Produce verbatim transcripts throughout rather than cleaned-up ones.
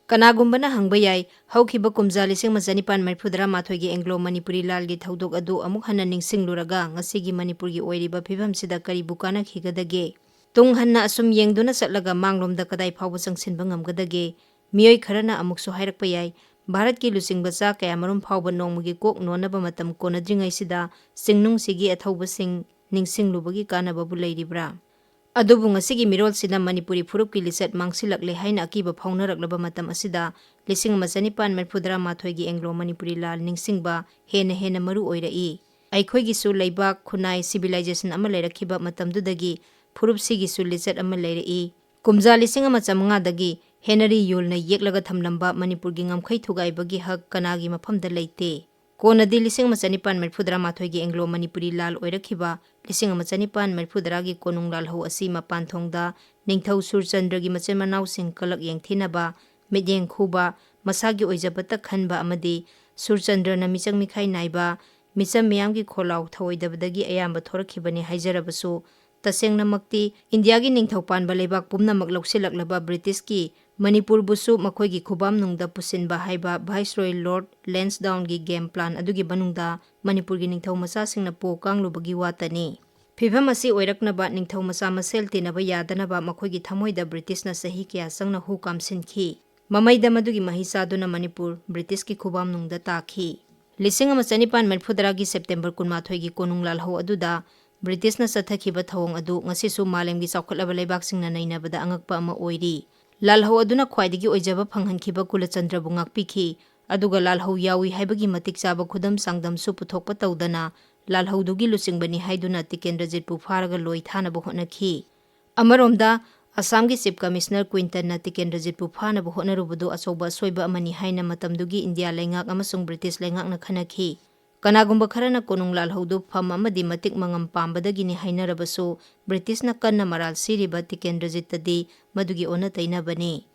ꯀꯅꯥꯒꯨꯝꯕꯅ ꯍꯪꯕ ꯌꯥꯏ, ꯍꯧꯈꯤꯕ ꯀꯨꯝꯖꯥ ꯂꯤꯁꯤꯡ ꯑꯃ ꯆꯅꯤꯄꯥꯟ ꯃꯔꯤꯐꯨꯇꯔꯥ ꯃꯥꯊꯣꯏꯒꯤ ꯑꯦꯡꯒ꯭ꯂꯣ ꯃꯅꯤꯄꯨꯔꯤ ꯂꯥꯜꯒꯤ ꯊꯧꯗꯣꯛ ꯑꯗꯨ ꯑꯃꯨꯛ ꯍꯟꯅ ꯅꯤꯡꯁꯤꯡꯂꯨꯔꯒ ꯉꯁꯤꯒꯤ ꯃꯅꯤꯄꯨꯔꯒꯤ ꯑꯣꯏꯔꯤꯕ ꯐꯤꯕꯝꯁꯤꯗ ꯀꯔꯤꯕꯨ ꯀꯥꯟꯅꯈꯤꯒꯗꯒꯦ? ꯇꯨꯡ ꯍꯟꯅ ꯑꯁꯨꯝ ꯌꯦꯡꯗꯨꯅ ꯆꯠꯂꯒ ꯃꯥꯡꯂꯣꯝꯗ ꯀꯗꯥꯏ ꯐꯥꯎꯕ ꯆꯪꯁꯤꯟꯕ ꯉꯝꯒꯗꯒꯦ? ꯃꯤꯑꯣꯏ ꯈꯔꯅ ꯑꯃꯨꯛꯁꯨ ꯍꯥꯏꯔꯛꯄ ꯌꯥꯏ, ꯚꯥꯔꯠꯀꯤ ꯂꯨꯆꯤꯡꯕ ꯆꯥ ꯀꯌꯥꯃꯔꯨꯝ ꯐꯥꯎꯕ ꯅꯣꯡꯃꯒꯤ ꯀꯣꯛ ꯅꯣꯟꯅꯕ ꯃꯇꯝ ꯀꯣꯟꯅꯗ꯭ꯔꯤꯉꯩꯁꯤꯗ ꯆꯤꯡꯅꯨꯡꯁꯤꯒꯤ ꯑꯊꯧꯕꯁꯤꯡ ꯅꯤꯡꯁꯤꯡꯂꯨꯕꯒꯤ ꯀꯥꯟꯅꯕꯕꯨ ꯂꯩꯔꯤꯕ꯭ꯔꯥ? ꯑꯗꯨꯕꯨ ꯉꯁꯤꯒꯤ ꯃꯤꯔꯣꯜꯁꯤꯅ ꯃꯅꯤꯄꯨꯔꯤ ꯐꯨꯔꯨꯞꯀꯤ ꯂꯤꯆꯠ ꯃꯥꯡꯁꯤꯜꯂꯛꯂꯦ ꯍꯥꯏꯅ ꯑꯀꯤꯕ ꯐꯥꯎꯅꯔꯛꯂꯕ ꯃꯇꯝ ꯑꯁꯤꯗ ꯂꯤꯁꯤꯡ ꯑꯃ ꯆꯅꯤꯄꯥꯟ ꯃꯔꯤꯐꯨꯇꯔꯥ ꯃꯥꯊꯣꯏꯒꯤ ꯑꯦꯡꯒ꯭ꯂꯣ ꯃꯅꯤꯄꯨꯔꯤ ꯂꯥꯜ ꯅꯤꯡꯁꯤꯡꯕ ꯍꯦꯟꯅ ꯍꯦꯟꯅ ꯃꯔꯨ ꯑꯣꯏꯔꯛꯏ꯫ ꯑꯩꯈꯣꯏꯒꯤꯁꯨ ꯂꯩꯕꯥꯛ, ꯈꯨꯟꯅꯥꯏ, civilization ꯑꯃ ꯂꯩꯔꯛꯈꯤꯕ ꯃꯇꯝꯗꯨꯗꯒꯤ ꯐꯨꯔꯨꯞꯁꯤꯒꯤꯁꯨ ꯂꯤꯆꯠ ꯑꯃ ꯂꯩꯔꯛꯏ꯫ ꯀꯨꯝꯖꯥ ꯂꯤꯁꯤꯡ ꯑꯃ ꯆꯥꯃꯉꯥꯗꯒꯤ ꯍꯦꯅꯔꯤ ꯌꯣꯜꯅ ꯌꯦꯛꯂꯒ ꯊꯝꯂꯝꯕ ꯃꯅꯤꯄꯨꯔꯒꯤ ꯉꯝꯈꯩ ꯊꯨꯒꯥꯏꯕꯒꯤ ꯍꯛ ꯀꯅꯥꯒꯤ ꯃꯐꯝꯗ ꯂꯩꯇꯦ? ꯀꯣꯟꯅꯗꯤ ꯂꯤꯁꯤꯡ ꯑꯃ ꯆꯅꯤꯄꯥꯟ ꯃꯔꯤꯐꯨꯇꯔꯥ ꯃꯥꯊꯣꯏꯒꯤ ꯑꯦꯡꯒ꯭ꯂꯣ ꯃꯅꯤꯄꯨꯔꯤ ꯂꯥꯜ ꯑꯣꯏꯔꯛꯈꯤꯕ ꯂꯤꯁꯤꯡ ꯑꯃ ꯆꯅꯤꯄꯥꯟ ꯃꯔꯤꯐꯨꯇꯔꯥꯒꯤ ꯀꯣꯅꯨꯡ ꯂꯥꯜꯍꯧ ꯑꯁꯤ ꯃꯄꯥꯟꯊꯣꯡꯗ ꯅꯤꯡꯊꯧ ꯁꯨꯔꯆꯟꯗ꯭ꯔꯒꯤ ꯃꯆꯤꯟ ꯃꯅꯥꯎꯁꯤꯡ ꯀꯂꯛ ꯌꯦꯡꯊꯤꯅꯕ, ꯃꯤꯠꯌꯦꯡ ꯈꯨꯕ, ꯃꯁꯥꯒꯤ ꯑꯣꯏꯖꯕꯇ ꯈꯟꯕ ꯑꯃꯗꯤ ꯁꯨꯔꯆꯟꯗ꯭ꯔꯅ ꯃꯤꯆꯪ ꯃꯤꯈꯥꯏ ꯅꯥꯏꯕ, ꯃꯤꯆꯝ ꯃꯤꯌꯥꯝꯒꯤ ꯈꯣꯜꯂꯥꯎ ꯊꯧꯑꯣꯏꯗꯕꯗꯒꯤ ꯑꯌꯥꯝꯕ ꯊꯣꯔꯛꯈꯤꯕꯅꯤ ꯍꯥꯏꯖꯔꯕꯁꯨ, ꯇꯁꯦꯡꯅꯃꯛꯇꯤ ꯏꯟꯗꯤꯌꯥꯒꯤ ꯅꯤꯡꯊꯧ ꯄꯥꯟꯕ ꯂꯩꯕꯥꯛ ꯄꯨꯝꯅꯃꯛ ꯂꯧꯁꯤꯜꯂꯛꯂꯕ ꯕ꯭ꯔꯤꯇꯤꯁꯀꯤ ꯃꯅꯤꯄꯨꯔꯕꯨꯁꯨ ꯃꯈꯣꯏꯒꯤ ꯈꯨꯕꯥꯝꯅꯨꯡꯗ ꯄꯨꯁꯤꯟꯕ ꯍꯥꯏꯕ ꯚꯥꯏꯁꯔꯣꯏ ꯂꯣꯔꯗ ꯂꯦꯟꯁꯗꯥꯎꯟꯒꯤ ꯒꯦꯝ ꯄ꯭ꯂꯥꯟ ꯑꯗꯨꯒꯤ ꯃꯅꯨꯡꯗ ꯃꯅꯤꯄꯨꯔꯒꯤ ꯅꯤꯡꯊꯧ ꯃꯆꯥꯁꯤꯡꯅ ꯄꯣ ꯀꯥꯡꯂꯨꯕꯒꯤ ꯋꯥꯇꯅꯤ꯫ ꯐꯤꯚꯝ ꯑꯁꯤ ꯑꯣꯏꯔꯛꯅꯕ ꯅꯤꯡꯊꯧ ꯃꯆꯥ ꯃꯁꯦꯜ ꯇꯤꯟꯅꯕ ꯌꯥꯗꯅꯕ ꯃꯈꯣꯏꯒꯤ ꯊꯃꯣꯏꯗ ꯕ꯭ꯔꯤꯇꯤꯁꯅ ꯆꯍꯤ ꯀꯌꯥ ꯆꯪꯅ ꯍꯨ ꯀꯥꯝꯁꯤꯟꯈꯤ꯫ ꯃꯃꯩꯗ ꯃꯗꯨꯒꯤ ꯃꯍꯩ ꯆꯥꯗꯨꯅ ꯃꯅꯤꯄꯨꯔ ꯕ꯭ꯔꯤꯇꯤꯁꯀꯤ ꯈꯨꯕꯥꯝꯅꯨꯡꯗ ꯇꯥꯈꯤ꯫ ꯂꯤꯁꯤꯡ ꯑꯃ ꯆꯅꯤꯄꯥꯟ ꯃꯔꯤꯐꯨꯇꯔꯥꯒꯤ ꯁꯦꯞꯇꯦꯝꯕꯔ ꯀꯨꯟꯃꯥꯊꯣꯏꯒꯤ ꯀꯣꯅꯨꯡ ꯂꯥꯜꯍꯧ ꯑꯗꯨꯗ ꯕ꯭ꯔꯤꯇꯤꯁꯅ ꯆꯠꯊꯈꯤꯕ ꯊꯧꯑꯣꯡ ꯑꯗꯨ ꯉꯁꯤꯁꯨ ꯃꯥꯂꯦꯝꯒꯤ ꯆꯥꯎꯈꯠꯂꯕ ꯂꯩꯕꯥꯛꯁꯤꯡꯅ ꯅꯩꯅꯕꯗ ꯑꯉꯛꯄ ꯑꯃ ꯑꯣꯏꯔꯤ꯫ ꯂꯥꯜꯍꯧ ꯑꯗꯨꯅ ꯈ꯭ꯋꯥꯏꯗꯒꯤ ꯑꯣꯏꯖꯕ ꯐꯪꯍꯟꯈꯤꯕ ꯀꯨꯂꯆꯟꯗ꯭ꯔꯕꯨ ꯉꯥꯛꯄꯤꯈꯤ, ꯑꯗꯨꯒ ꯂꯥꯜꯍꯧ ꯌꯥꯎꯏ ꯍꯥꯏꯕꯒꯤ ꯃꯇꯤꯛ ꯆꯥꯕ ꯈꯨꯗꯝ ꯆꯥꯡꯗꯝꯁꯨ ꯄꯨꯊꯣꯛꯄ ꯇꯧꯗꯅ ꯂꯥꯜꯍꯧꯗꯨꯒꯤ ꯂꯨꯆꯤꯡꯕꯅꯤ ꯍꯥꯏꯗꯨꯅ ꯇꯤꯀꯦꯟꯗ꯭ꯔꯖꯤꯠꯄꯨ ꯐꯥꯔꯒ ꯂꯣꯏ ꯊꯥꯅꯕ ꯍꯣꯠꯅꯈꯤ꯫ ꯑꯃꯔꯣꯝꯗ, ꯑꯁꯥꯝꯒꯤ ꯆꯤꯐ ꯀꯃꯤꯁꯅꯔ ꯀ꯭ꯋꯤꯟꯇꯟꯅ ꯇꯤꯀꯦꯟꯗ꯭ꯔꯖꯤꯠꯄꯨ ꯐꯥꯅꯕ ꯍꯣꯠꯅꯔꯨꯕꯗꯨ ꯑꯆꯧꯕ ꯑꯁꯣꯏꯕ ꯑꯃꯅꯤ ꯍꯥꯏꯅ ꯃꯇꯝꯗꯨꯒꯤ ꯏꯟꯗꯤꯌꯥ ꯂꯩꯉꯥꯛ ꯑꯃꯁꯨꯡ ꯕ꯭ꯔꯤꯇꯤꯁ ꯂꯩꯉꯥꯛꯅ ꯈꯟꯅꯈꯤ꯫ ꯀꯅꯥꯒꯨꯝꯕ ꯈꯔꯅ ꯀꯣꯅꯨꯡ ꯂꯥꯜꯍꯧꯗꯨ ꯐꯝ ꯑꯃꯗꯤ ꯃꯇꯤꯛ ꯃꯉꯝ ꯄꯥꯝꯕꯗꯒꯤꯅꯤ ꯍꯥꯏꯅꯔꯕꯁꯨ, ꯕ꯭ꯔꯤꯇꯤꯁꯅ ꯀꯟꯅ ꯃꯔꯥꯜ ꯁꯤꯔꯤꯕ ꯇꯤꯀꯦꯟꯗ꯭ꯔꯖꯤꯠꯇꯗꯤ ꯃꯗꯨꯒꯤ ꯑꯣꯟꯅ ꯇꯩꯅꯕꯅꯤ꯫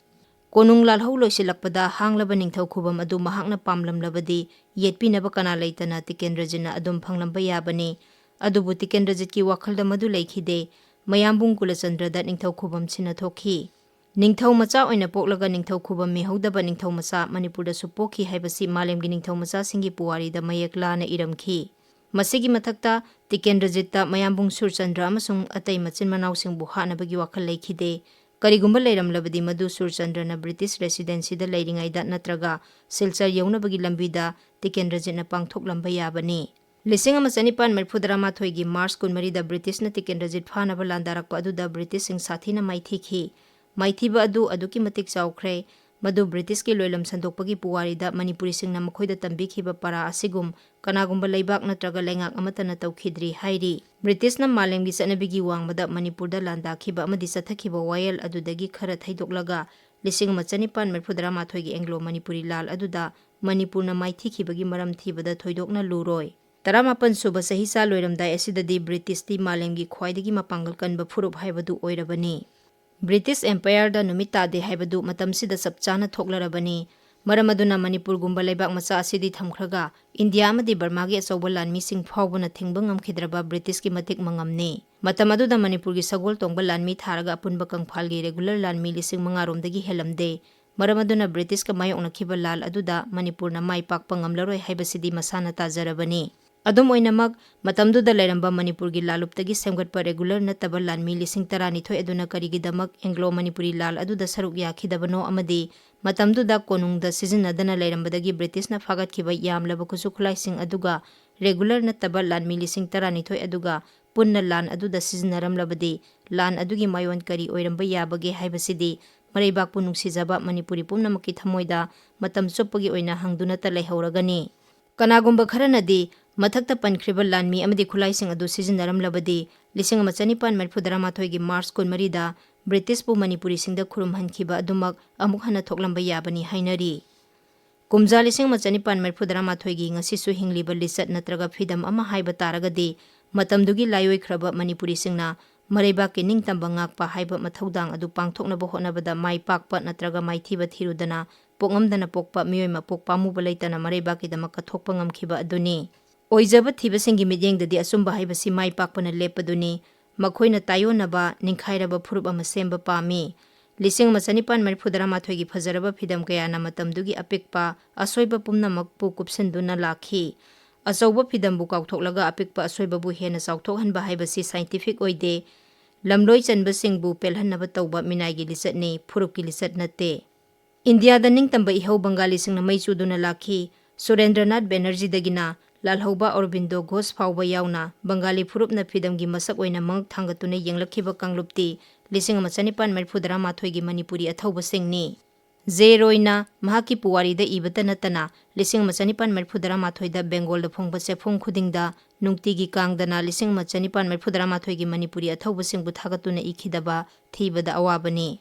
ꯀꯣꯅꯨꯡ ꯂꯥꯜꯍꯧ ꯂꯣꯏꯁꯤꯜꯂꯛꯄꯗ ꯍꯥꯡꯂꯕ ꯅꯤꯡꯊꯧ ꯈꯨꯕꯝ ꯑꯗꯨ ꯃꯍꯥꯛꯅ ꯄꯥꯝꯂꯝꯂꯕꯗꯤ, ꯌꯦꯠꯄꯤꯅꯕ ꯀꯅꯥ ꯂꯩꯇꯅ ꯇꯤꯀꯦꯟꯗ꯭ꯔꯖꯤꯠꯅ ꯑꯗꯨꯝ ꯐꯪꯂꯝꯕ ꯌꯥꯕꯅꯤ꯫ ꯑꯗꯨꯕꯨ ꯇꯤꯀꯦꯟꯗ꯭ꯔꯖꯤꯠꯀꯤ ꯋꯥꯈꯜꯗ ꯃꯗꯨ ꯂꯩꯈꯤꯗꯦ꯫ ꯃꯌꯥꯝꯕꯨꯡ ꯀꯨꯂꯆꯟꯗ꯭ꯔꯗ ꯅꯤꯡꯊꯧ ꯈꯨꯕꯝ ꯁꯤꯟꯅꯊꯣꯛꯈꯤ꯫ ꯅꯤꯡꯊꯧ ꯃꯆꯥ ꯑꯣꯏꯅ ꯄꯣꯛꯂꯒ ꯅꯤꯡꯊꯧ ꯈꯨꯕꯝ ꯃꯤꯍꯧꯗꯕ ꯅꯤꯡꯊꯧ ꯃꯆꯥ ꯃꯅꯤꯄꯨꯔꯗꯁꯨ ꯄꯣꯛꯈꯤ ꯍꯥꯏꯕꯁꯤ ꯃꯥꯂꯦꯝꯒꯤ ꯅꯤꯡꯊꯧ ꯃꯆꯥꯁꯤꯡꯒꯤ ꯄꯨꯋꯥꯔꯤꯗ ꯃꯌꯦꯛ ꯂꯥꯅ ꯏꯔꯝꯈꯤ꯫ ꯃꯁꯤꯒꯤ ꯃꯊꯛꯇ ꯇꯤꯀꯦꯟꯗ꯭ꯔꯖꯤꯠꯇ ꯃꯌꯥꯝꯕꯨꯡ ꯁꯨꯔꯆꯟꯗ꯭ꯔ ꯑꯃꯁꯨꯡ ꯑꯇꯩ ꯃꯆꯤꯟ ꯃꯅꯥꯎꯁꯤꯡꯕꯨ ꯍꯥꯠꯅꯕꯒꯤ ꯋꯥꯈꯜ ꯂꯩꯈꯤꯗꯦ꯫ ꯀꯔꯤꯒꯨꯝꯕ ꯂꯩꯔꯝꯂꯕꯗꯤ ꯃꯗꯨ ꯁꯨꯔꯆꯟꯗ꯭ꯔꯅ ꯕ꯭ꯔꯤꯇꯤꯁ ꯔꯦꯁꯤꯗꯦꯟꯁꯤꯗ ꯂꯩꯔꯤꯉꯩꯗ ꯅꯠꯇ꯭ꯔꯒ ꯁꯤꯜꯆꯔ ꯌꯧꯅꯕꯒꯤ ꯂꯝꯕꯤꯗ ꯇꯤꯀꯦꯟꯗ꯭ꯔꯖꯤꯠꯅ ꯄꯥꯡꯊꯣꯛꯂꯝꯕ ꯌꯥꯕꯅꯤ꯫ ꯂꯤꯁꯤꯡ ꯑꯃ ꯆꯅꯤꯄꯥꯟ ꯃꯔꯤꯐꯨ ꯇꯔꯥꯃꯥꯊꯣꯏꯒꯤ ꯃꯥꯔꯆ ꯀꯨꯟꯃꯔꯤꯗ ꯕ꯭ꯔꯤꯇꯤꯁꯅ ꯇꯤꯀꯦꯟꯗ꯭ꯔꯖꯤꯠ ꯐꯥꯅꯕ ꯂꯥꯟꯗꯥꯔꯛꯄ ꯑꯗꯨꯗ ꯕ꯭ꯔꯤꯇꯤꯁꯁꯤꯡ ꯁꯥꯊꯤꯅ ꯃꯥꯏꯊꯤꯈꯤ꯫ ꯃꯥꯏꯊꯤꯕ ꯑꯗꯨ ꯑꯗꯨꯛꯀꯤ ꯃꯇꯤꯛ ꯆꯥꯎꯈ꯭ꯔꯦ꯫ ꯃꯗꯨ ꯕ꯭ꯔꯤꯇꯤꯁꯀꯤ ꯂꯣꯏꯂꯝ ꯁꯟꯗꯣꯛꯄꯒꯤ ꯄꯨꯋꯥꯔꯤꯗ ꯃꯅꯤꯄꯨꯔꯤꯁꯤꯡꯅ ꯃꯈꯣꯏꯗ ꯇꯝꯕꯤꯈꯤꯕ ꯄꯔꯥ ꯑꯁꯤꯒꯨꯝ ꯀꯅꯥꯒꯨꯝꯕ ꯂꯩꯕꯥꯛ ꯅꯠꯇ꯭ꯔꯒ ꯂꯩꯉꯥꯛ ꯑꯃꯠꯇꯅ ꯇꯧꯈꯤꯗ꯭ꯔꯤ ꯍꯥꯏꯔꯤ꯫ ꯕ꯭ꯔꯤꯇꯤꯁꯅ ꯃꯥꯂꯦꯝꯒꯤ ꯆꯠꯅꯕꯤꯒꯤ ꯋꯥꯡꯃꯗ ꯃꯅꯤꯄꯨꯔꯗ ꯂꯥꯟꯗꯥꯈꯤꯕ ꯑꯃꯗꯤ ꯆꯠꯊꯈꯤꯕ ꯋꯥꯌꯦꯜ ꯑꯗꯨꯗꯒꯤ ꯈꯔ ꯊꯩꯗꯣꯛꯂꯒ ꯂꯤꯁꯤꯡ ꯑꯃ ꯆꯅꯤꯄꯥꯟ ꯃꯔꯤꯐꯨ ꯇꯔꯥꯃꯥꯊꯣꯏꯒꯤ ꯑꯦꯡꯒ꯭ꯂꯣ ꯃꯅꯤꯄꯨꯔꯤ ꯂꯥꯜ ꯑꯗꯨꯗ ꯃꯅꯤꯄꯨꯔꯅ ꯃꯥꯏꯊꯤꯈꯤꯕꯒꯤ ꯃꯔꯝ ꯊꯤꯕꯗ ꯊꯣꯏꯗꯣꯛꯅ ꯂꯨꯔꯣꯏ꯫ ꯇꯔꯥꯃꯥꯄꯟ ꯁꯨꯕ ꯆꯍꯤꯆꯥ ꯂꯣꯏꯔꯝꯗꯥꯏ ꯑꯁꯤꯗꯗꯤ ꯕ꯭ꯔꯤꯇꯤꯁꯇꯤ ꯃꯥꯂꯦꯝꯒꯤ ꯈ꯭ꯋꯥꯏꯗꯒꯤ ꯃꯄꯥꯡꯒꯜ ꯀꯟꯕ ꯐꯨꯔꯨꯞ ꯍꯥꯏꯕꯗꯨ ꯑꯣꯏꯔꯕꯅꯤ꯫ ꯕ꯭ꯔꯤꯇꯤꯁ ꯑꯦꯝꯄꯥꯌꯔꯗ ꯅꯨꯃꯤꯠ ꯇꯥꯗꯦ ꯍꯥꯏꯕꯗꯨ ꯃꯇꯝꯁꯤꯗ ꯆꯞ ꯆꯥꯅ ꯊꯣꯛꯂꯔꯕꯅꯤ꯫ ꯃꯔꯝ ꯑꯗꯨꯅ ꯃꯅꯤꯄꯨꯔꯒꯨꯝꯕ ꯂꯩꯕꯥꯛ ꯃꯆꯥ ꯑꯁꯤꯗꯤ ꯊꯝꯈ꯭ꯔꯒ ꯏꯟꯗꯤꯌꯥ ꯑꯃꯗꯤ ꯕꯔꯃꯥꯒꯤ ꯑꯆꯧꯕ ꯂꯥꯟꯃꯤꯁꯤꯡ ꯐꯥꯎꯕꯅ ꯊꯤꯡꯕ ꯉꯝꯈꯤꯗ꯭ꯔꯕ ꯕ꯭ꯔꯤꯇꯤꯁꯀꯤ ꯃꯇꯤꯛ ꯃꯉꯝꯅꯤ꯫ ꯃꯇꯝ ꯑꯗꯨꯗ ꯃꯅꯤꯄꯨꯔꯒꯤ ꯁꯒꯣꯜ ꯇꯣꯡꯕ ꯂꯥꯟꯃꯤ ꯊꯥꯔꯒ ꯑꯄꯨꯟꯕ ꯀꯪꯐꯥꯜꯒꯤ ꯔꯦꯒꯨꯂꯔ ꯂꯥꯟꯃꯤ ꯂꯤꯁꯤꯡ ꯃꯉꯥ ꯔꯣꯝꯗꯒꯤ ꯍꯦꯜꯂꯝꯗꯦ꯫ ꯃꯔꯝ ꯑꯗꯨꯅ ꯕ꯭ꯔꯤꯇꯤꯁꯀ ꯃꯥꯌꯣꯛꯅꯈꯤꯕ ꯂꯥꯜ ꯑꯗꯨꯗ ꯃꯅꯤꯄꯨꯔꯅ ꯃꯥꯏ ꯄꯥꯛꯄ ꯉꯝꯂꯔꯣꯏ ꯍꯥꯏꯕꯁꯤꯗꯤ ꯃꯁꯥꯅ ꯇꯥꯖꯔꯕꯅꯤ꯫ ꯑꯗꯨꯝ ꯑꯣꯏꯅꯃꯛ, ꯃꯇꯝꯗꯨꯗ ꯂꯩꯔꯝꯕ ꯃꯅꯤꯄꯨꯔꯒꯤ ꯂꯥꯂꯨꯞꯇꯒꯤ ꯁꯦꯝꯒꯠꯄ ꯔꯦꯒꯨꯂꯔ ꯅꯠꯇꯕ ꯂꯥꯟꯃꯤ ꯂꯤꯁꯤꯡ ꯇꯔꯥꯅꯤꯊꯣꯏ ꯑꯗꯨꯅ ꯀꯔꯤꯒꯤꯗꯃꯛ ꯑꯦꯡꯒ꯭ꯂꯣ ꯃꯅꯤꯄꯨꯔꯤ ꯂꯥꯜ ꯑꯗꯨꯗ ꯁꯔꯨꯛ ꯌꯥꯈꯤꯗꯕꯅꯣ ꯑꯃꯗꯤ ꯃꯇꯝꯗꯨꯗ ꯀꯣꯅꯨꯡꯗ ꯁꯤꯖꯤꯟꯅꯗꯅ ꯂꯩꯔꯝꯕꯗꯒꯤ ꯕ꯭ꯔꯤꯇꯤꯁꯅ ꯐꯥꯒꯠꯈꯤꯕ ꯌꯥꯝꯂꯕ ꯈꯨꯠꯁꯨ ꯈꯨꯠꯂꯥꯏꯁꯤꯡ ꯑꯗꯨꯒ ꯔꯦꯒꯨꯂꯔ ꯅꯠꯇꯕ ꯂꯥꯟꯃꯤ ꯂꯤꯁꯤꯡ ꯇꯔꯥꯅꯤꯊꯣꯏ ꯑꯗꯨꯒ ꯄꯨꯟꯅ ꯂꯥꯟ ꯑꯗꯨꯗ ꯁꯤꯖꯤꯟꯅꯔꯝꯂꯕꯗꯤ ꯂꯥꯟ ꯑꯗꯨꯒꯤ ꯃꯥꯌꯣꯟ ꯀꯔꯤ ꯑꯣꯏꯔꯝꯕ ꯌꯥꯕꯒꯦ ꯍꯥꯏꯕꯁꯤꯗꯤ ꯃꯔꯩꯕꯥꯛꯄꯨ ꯅꯨꯡꯁꯤꯖꯕ ꯃꯅꯤꯄꯨꯔꯤ ꯄꯨꯝꯅꯃꯛꯀꯤ ꯊꯃꯣꯏꯗ ꯃꯇꯝ ꯆꯨꯞꯄꯒꯤ ꯑꯣꯏꯅ ꯍꯪꯗꯨꯅꯇ ꯂꯩꯍꯧꯔꯒꯅꯤ꯫ ꯀꯅꯥꯒꯨꯝꯕ ꯈꯔꯅꯗꯤ ꯃꯊꯛꯇ ꯄꯟꯈ꯭ꯔꯤꯕ ꯂꯥꯟꯃꯤ ꯑꯃꯗꯤ ꯈꯨꯠꯂꯥꯏꯁꯤꯡ ꯑꯗꯨ ꯁꯤꯖꯤꯟꯅꯔꯝꯂꯕꯗꯤ ꯂꯤꯁꯤꯡ ꯑꯃ ꯆꯅꯤꯄꯥꯟ ꯃꯔꯤꯐꯨ ꯇꯔꯥꯃꯥꯊꯣꯏꯒꯤ ꯃꯥꯔꯆ ꯀꯨꯟꯃꯔꯤꯗ ꯕ꯭ꯔꯤꯇꯤꯁꯄꯨ ꯃꯅꯤꯄꯨꯔꯤꯁꯤꯡꯗ ꯈꯨꯔꯨꯝꯍꯟꯈꯤꯕ ꯑꯗꯨꯃꯛ ꯑꯃꯨꯛ ꯍꯟꯅ ꯊꯣꯛꯂꯝꯕ ꯌꯥꯕꯅꯤ ꯍꯥꯏꯅꯔꯤ꯫ ꯀꯨꯝꯖꯥ ꯂꯤꯁꯤꯡ ꯑꯃ ꯆꯅꯤꯄꯥꯟ ꯃꯔꯤꯐꯨ ꯇꯔꯥꯃꯥꯊꯣꯏꯒꯤ ꯉꯁꯤꯁꯨ ꯍꯤꯡꯂꯤꯕ ꯂꯤꯆꯠ ꯅꯠꯇ꯭ꯔꯒ ꯐꯤꯗꯝ ꯑꯃ ꯍꯥꯏꯕ ꯇꯥꯔꯒꯗꯤ ꯃꯇꯝꯗꯨꯒꯤ ꯂꯥꯏꯑꯣꯏꯈ꯭ꯔꯕ ꯃꯅꯤꯄꯨꯔꯤꯁꯤꯡꯅ ꯃꯔꯩꯕꯥꯛꯀꯤ ꯅꯤꯡꯇꯝꯕ ꯉꯥꯛꯄ ꯍꯥꯏꯕ ꯃꯊꯧꯗꯥꯡ ꯑꯗꯨ ꯄꯥꯡꯊꯣꯛꯅꯕ ꯍꯣꯠꯅꯕꯗ ꯃꯥꯏ ꯄꯥꯛꯄ ꯅꯠꯇ꯭ꯔꯒ ꯃꯥꯏꯊꯤꯕ ꯊꯤꯔꯨꯗꯅ ꯄꯣꯛꯉꯝꯗꯅ ꯄꯣꯛꯄ ꯃꯤꯑꯣꯏ ꯃꯄꯣꯛ ꯄꯥꯝꯃꯨꯕ ꯂꯩꯇꯅ ꯃꯔꯩꯕꯥꯛꯀꯤꯗꯃꯛ ꯀꯠꯊꯣꯛꯄ ꯉꯝꯈꯤꯕ ꯑꯗꯨꯅꯤ꯫ ꯑꯣꯏꯖꯕ ꯊꯤꯕꯁꯤꯡꯒꯤ ꯃꯤꯠꯌꯦꯡꯗꯗꯤ ꯑꯆꯨꯝꯕ ꯍꯥꯏꯕꯁꯤ ꯃꯥꯏ ꯄꯥꯛꯄꯅ ꯂꯦꯞꯄꯗꯨꯅꯤ꯫ ꯃꯈꯣꯏꯅ ꯇꯥꯏꯑꯣꯟꯅꯕ, ꯅꯤꯡꯈꯥꯏꯔꯕ ꯐꯨꯔꯨꯞ ꯑꯃ ꯁꯦꯝꯕ ꯄꯥꯝꯃꯤ꯫ ꯂꯤꯁꯤꯡ ꯑꯃ ꯆꯅꯤꯄꯥꯟ ꯃꯔꯤꯐꯨ ꯇꯔꯥꯃꯥꯊꯣꯏꯒꯤ ꯐꯖꯔꯕ ꯐꯤꯗꯝ ꯀꯌꯥꯅ ꯃꯇꯝꯗꯨꯒꯤ ꯑꯄꯤꯛꯄ ꯑꯁꯣꯏꯕ ꯄꯨꯝꯅꯃꯛꯄꯨ ꯀꯨꯞꯁꯤꯟꯗꯨꯅ ꯂꯥꯛꯈꯤ꯫ ꯑꯆꯧꯕ ꯐꯤꯗꯝꯕꯨ ꯀꯥꯎꯊꯣꯛꯂꯒ ꯑꯄꯤꯛꯄ ꯑꯁꯣꯏꯕꯕꯨ ꯍꯦꯟꯅ ꯆꯥꯎꯊꯣꯛꯍꯟꯕ ꯍꯥꯏꯕꯁꯤ scientific ꯑꯣꯏꯗꯦ꯫ ꯂꯝꯂꯣꯏ ꯆꯟꯕꯁꯤꯡꯕꯨ ꯄꯦꯜꯍꯟꯅꯕ ꯇꯧꯕ ꯃꯤꯅꯥꯏꯒꯤ ꯂꯤꯆꯠꯅꯤ, ꯐꯨꯔꯨꯞꯀꯤ ꯂꯤꯆꯠ ꯅꯠꯇꯦ꯫ ꯏꯟꯗꯤꯌꯥꯗ ꯅꯤꯡꯇꯝꯕ ꯏꯍꯧ ꯕꯪꯒꯥꯂꯤꯁꯤꯡꯅ ꯃꯩ ꯆꯨꯗꯨꯅ ꯂꯥꯛꯈꯤ꯫ ꯁꯨꯔꯦꯟꯗ꯭ꯔꯅꯥꯊ ꯕꯦꯅꯔꯖꯤꯗꯒꯤꯅ ꯂꯥꯜꯍꯧꯕ ꯑꯣꯔꯕꯤꯟꯗꯣ ꯘꯣꯁ ꯐꯥꯎꯕ ꯌꯥꯎꯅ ꯕꯪꯒꯥꯂꯤ ꯐꯨꯔꯨꯞꯅ ꯐꯤꯗꯝꯒꯤ ꯃꯁꯛ ꯑꯣꯏꯅ ꯃꯉꯛ ꯊꯥꯡꯒꯠꯇꯨꯅ ꯌꯦꯡꯂꯛꯈꯤꯕ ꯀꯥꯡꯂꯨꯞꯇꯤ ꯂꯤꯁꯤꯡ ꯑꯃ ꯆꯅꯤꯄꯥꯟ ꯃꯔꯤꯐꯨ ꯇꯔꯥꯃꯥꯊꯣꯏꯒꯤ ꯃꯅꯤꯄꯨꯔꯤ ꯑꯊꯧꯕꯁꯤꯡꯅꯤ꯫ ꯖꯦ ꯔꯣꯏꯅ ꯃꯍꯥꯛꯀꯤ ꯄꯨꯋꯥꯔꯤꯗ ꯏꯕꯇ ꯅꯠꯇꯅ ꯂꯤꯁꯤꯡ ꯑꯃ ꯆꯅꯤꯄꯥꯟ ꯃꯔꯤꯐꯨ ꯇꯔꯥꯃꯥꯊꯣꯏꯗ ꯕꯦꯡꯒꯣꯜꯗ ꯐꯣꯡꯕ ꯆꯦꯐꯣꯡ ꯈꯨꯗꯤꯡꯗ ꯅꯨꯡꯇꯤꯒꯤ ꯀꯥꯡꯗꯅ ꯂꯤꯁꯤꯡ ꯑꯃ ꯆꯅꯤꯄꯥꯟ ꯃꯔꯤꯐꯨ ꯇꯔꯥꯃꯥꯊꯣꯏꯒꯤ ꯃꯅꯤꯄꯨꯔꯤ ꯑꯊꯧꯕꯁꯤꯡꯕꯨ ꯊꯥꯒꯠꯇꯨꯅ ꯏꯈꯤꯗꯕ ꯊꯤꯕꯗ ꯑꯋꯥꯕꯅꯤ꯫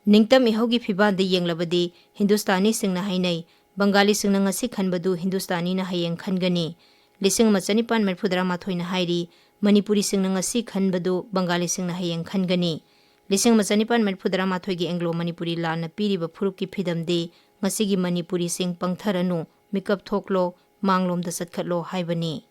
ꯅꯤꯡꯇꯝ ꯏꯍꯧꯒꯤ ꯐꯤꯕꯥꯟꯗ ꯌꯦꯡꯂꯕꯗꯤ ꯍꯤꯟꯗꯨꯁꯇꯥꯅꯤꯁꯤꯡꯅ ꯍꯥꯏꯅꯩ, ꯕꯪꯒꯥꯂꯤꯁꯤꯡꯅ ꯉꯁꯤ ꯈꯟꯕꯗꯨ ꯍꯤꯟꯗꯨꯁꯇꯥꯅꯤꯅ ꯍꯌꯦꯡ ꯈꯟꯒꯅꯤ꯫ ꯂꯤꯁꯤꯡ ꯑꯃ ꯆꯅꯤꯄꯥꯟ ꯃꯔꯤꯐꯨ ꯇꯔꯥꯃꯥꯊꯣꯏꯅ ꯍꯥꯏꯔꯤ, ꯃꯅꯤꯄꯨꯔꯤꯁꯤꯡꯅ ꯉꯁꯤ ꯈꯟꯕꯗꯨ ꯕꯪꯒꯥꯂꯤꯁꯤꯡꯅ ꯍꯌꯦꯡ ꯈꯟꯒꯅꯤ꯫ ꯂꯤꯁꯤꯡ ꯑꯃ ꯆꯅꯤꯄꯥꯟ ꯃꯔꯤꯐꯨ ꯇꯔꯥꯃꯥꯊꯣꯏꯒꯤ ꯑꯦꯡꯒ꯭ꯂꯣ ꯃꯅꯤꯄꯨꯔꯤ ꯂꯥꯟꯅ ꯄꯤꯔꯤꯕ ꯐꯨꯔꯨꯞꯀꯤ ꯐꯤꯗꯝꯗꯤ ꯉꯁꯤꯒꯤ ꯃꯅꯤꯄꯨꯔꯤꯁꯤꯡ ꯄꯪꯊꯔꯅꯨ, ꯃꯤꯀꯞ ꯊꯣꯛꯂꯣ, ꯃꯥꯡꯂꯣꯝꯗ ꯆꯠꯈꯠꯂꯣ ꯍꯥꯏꯕꯅꯤ꯫